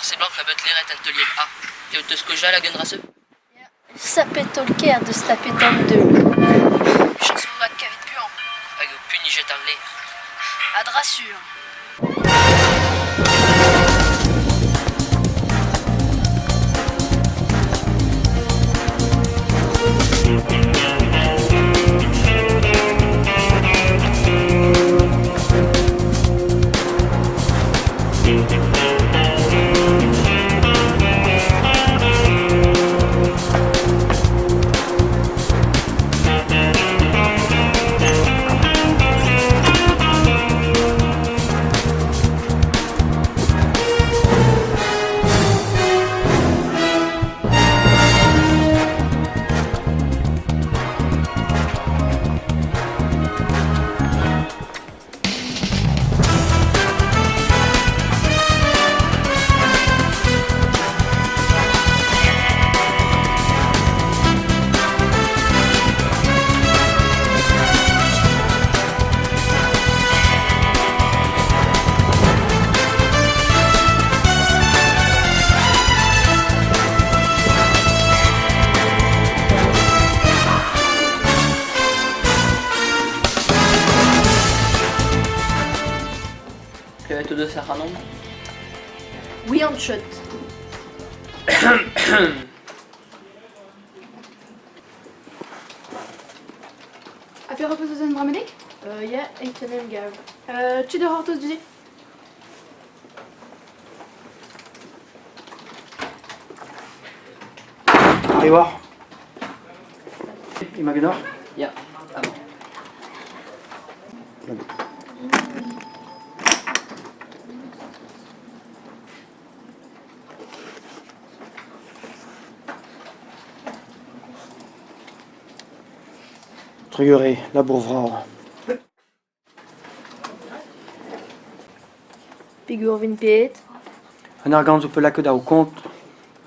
War seblant 'ma bet leret an teuliad A. Eo teus kaozeal hag un dra-se? Sapet taol-kaer deus tapet an deul. Chañs vo vat kavet buan hag eo punijet al lec'h. A-dra-sur. Klevet o deus ac'hanomp? Oui, an chot. Afer ho peus eus un dra bennak? Ya, eit an emgav. Tud a c'hortoz du-se. Arri war. Emañ ganeoc'h? Ya, amañ. Trugarez, labour vrav. Pegour 'vin paeet? An argant zo bet lakaet war ho kont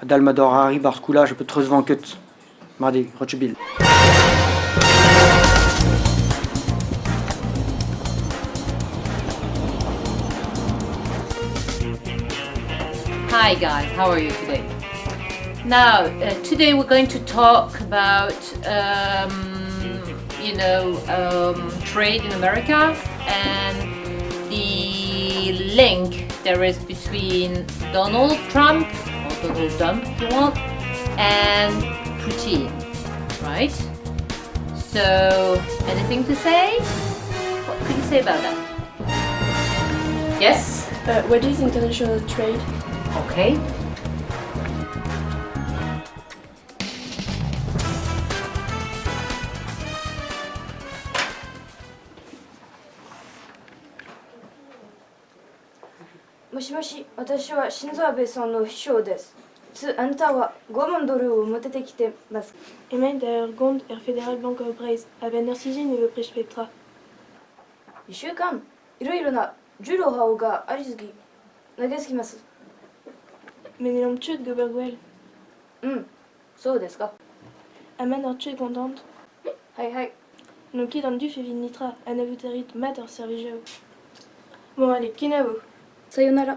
adal ma doc'h arri 'barzh skolaj ho peus treuzvanket. Mat eo, Rochebil. Hi guys, how are you today? Now, today we're going to talk about, trade in America and the link there is between Donald Trump, or Donald Dump if you want, and Putin, right? So, anything to say? What could you say about that? Yes? What is international trade? Okay. もしもし、私はシンゾアベさんの秘書です。つ、あんたは5万ドルを持ってきてます。 Emaint ur gont er Federal Bank of Breizh a-benn ur sizhun e vo prest pep tra. 1週間、いろいろな重労がありすぎ、長すぎます。 Met n'hellomp ket gober gwell. うん、そうですか。 Aman ur ket kontant. はいはい。 N'on ket an duf evit netra, anavout a rit mat ar servijoù. Bon, allez, kenavo. さよなら。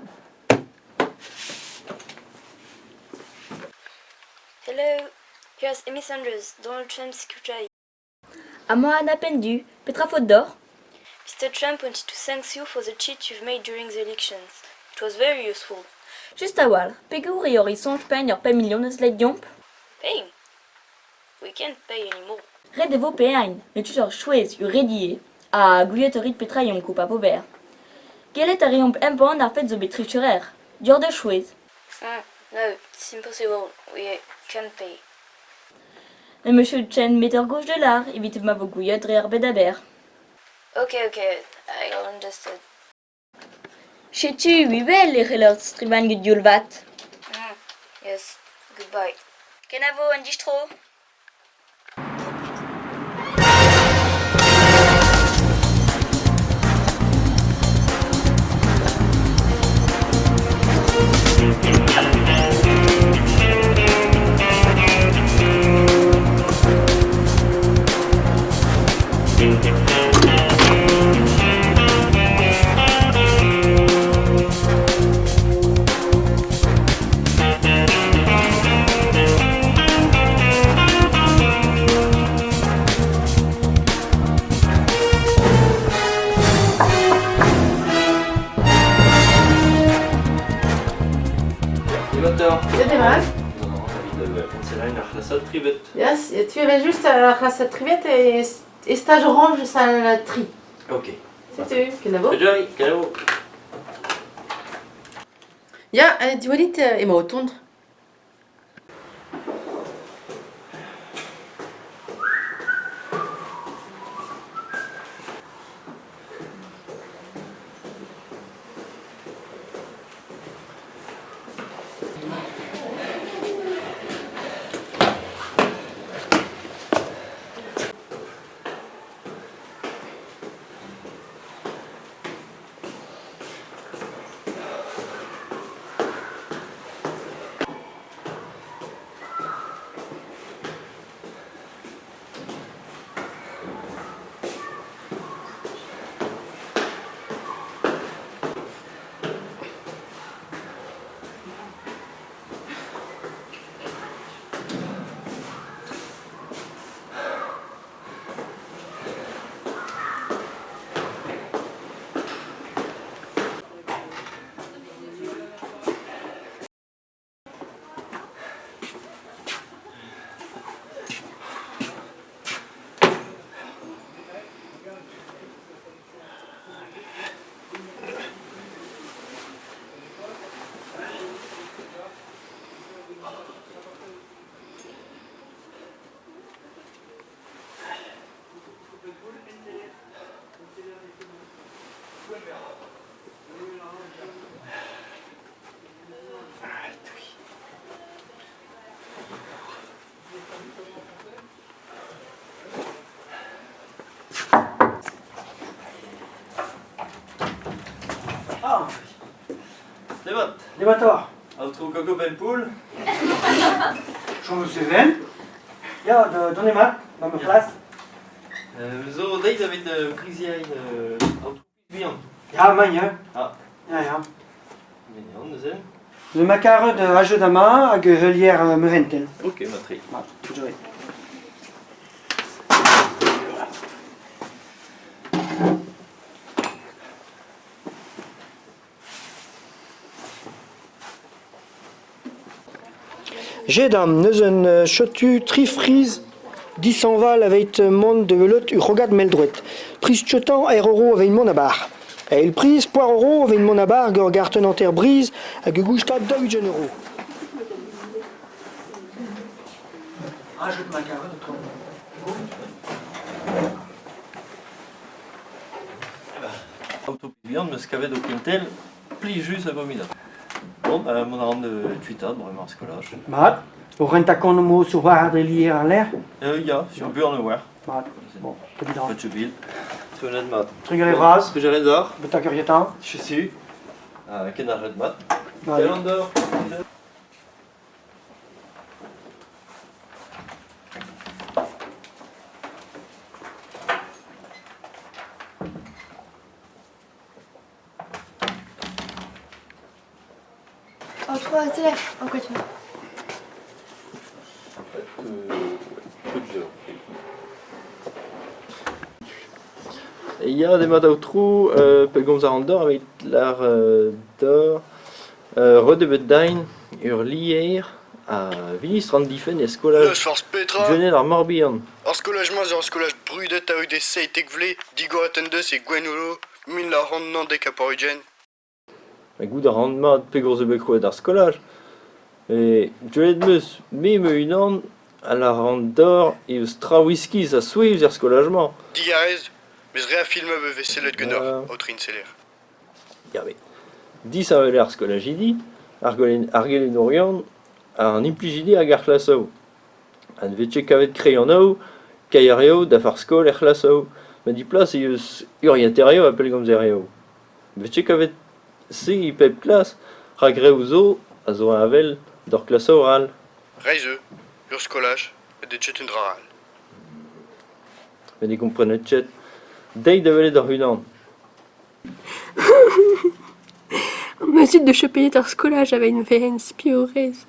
Hello, here's Amy Sanders, Donald Trump's secretary. Amañ an apenn-du, petra faot deoc'h? Mr. Trump wanted to thank you for the cheat you've made during the elections. It was very useful. Just a-walc'h, pegour eo hor soñj paeañ ur pemp milion eus led deomp? Paying? We can't pay anymore. Ret e vo paeañ, met tud ur chouez, ur redi eo. Ha gouiet a rit petra eo omp ober. Gellet a reomp embann ar fed zo bet trichurer. Dior da chouez. No, it's impossible. We can't pay. Met Monsieur Chen met ur goj de lar evit ma vo gouiet dre ar bed aber. Okay, okay, I understood. Setu uvel e c'heller strivañ get youl vat. Yes, goodbye. Kenavo an distro. Kansellain ar c'hlasad trivet. Yes, tu evel-just ar c'hlasad trivet e, e staj orange sal tri. Ok. Setu, kenavo. Jerry, kenavo. Ya, diwallit, emañ o tont. Ah, Demat. Dematoc'h. Aotrou Gogo Benpoul. Chom eus seven. Ya, donemat, ba ma flas. Zo deiz aveit priziañ aotrou bihan. Ya, magn, hein. Ah. Ya, ya. Mignon, neuze. Le macaret Ajedama hag heulier Meurentel. Ok, matri. Mat, toujours. Jedam, neus un chotu tri friz dishañval aveit mont da welet ur c'hrogad mell-droed. Priz tiotañ er euro aveit mont a-bar. Eil priz, poar euro aveit mont a-bar gant ur gartenn hanter briz hag e gousta 40 euro. Rajout ma karet Aotrou bihan, 'meus kavet ho kentel plijus abominabl. Bon, bah, mont a ran da tuitaat bremañ ar skolaj. Mat, o rentañ kont emañ sur war dre lier ar lec'h? Ya, sur buan e oar. Mat, bon, évidemment. Pas de bil. Tremenet mat. Trugarez bras. Trugarez deoc'h. Betek ur yetan. Chesu. Ken ar ret mat. Allez. Ken an deoc'h. Aotrou Azeler, en quoi tu Ya, demat aotrou, pellgomz a ran deoc'h evit lar deoc'h ret eo bet din ur lier a vinistr an difenn e skolaj N'eus forzh petra Genel ar Morbihan. Ar skolaj-mañ zo ur skolaj brudet a-us d'e 17 vloaz, digoret en deus e Gwenolo 1999. Goût a ran mat pegoulz eo bet krouet ar skolaj. E deuet 'm eus me ma-unan a lâran deoc'h ez eus traoù iskis ha souezhus er skolaj-mañ. Digarez, mes re a filmoù e vez sellet ganeoc'h, aotrou Inseller. Ya met disheñvel eo ar skolajidi, ar gelennourion, an implijidi hag ar c'hlasoù. Ha ne vez ket kavet kreionoù, kaerioù dafar skol er c'hlasoù. Met diplas ez eus urzhiataerioù ha pellgomzerioù. Ne vez ket kavet se e pep klas rak reoù zo a zo heñvel d'hor klasoù all. Reizh eo, ur skolaj ha deget un dra all. Met ne komprenet ket. Deiz da welet hoc'h-unan. Ma zud da chopenet ar skolaj a-benn vezañ spiourez.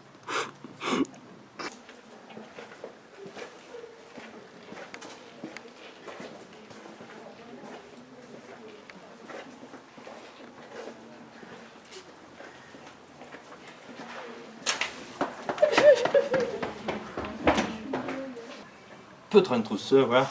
Petra an trouz-se, war?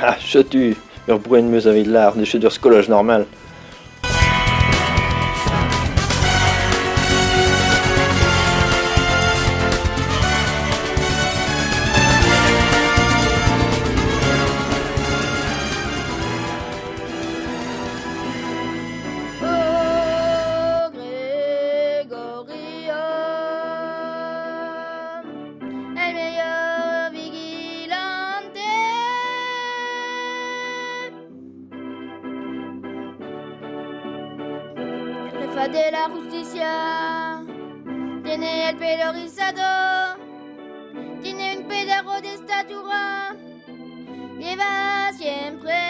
Ah, setu ur brouenn 'meus aveit lâr n'eo ket ur skolaj normal. Oh Gregorio, el meilleur vigilante. Jefa de la justicia, tiene el pelo rizado, tiene un pedazo de estatura, lleva siempre.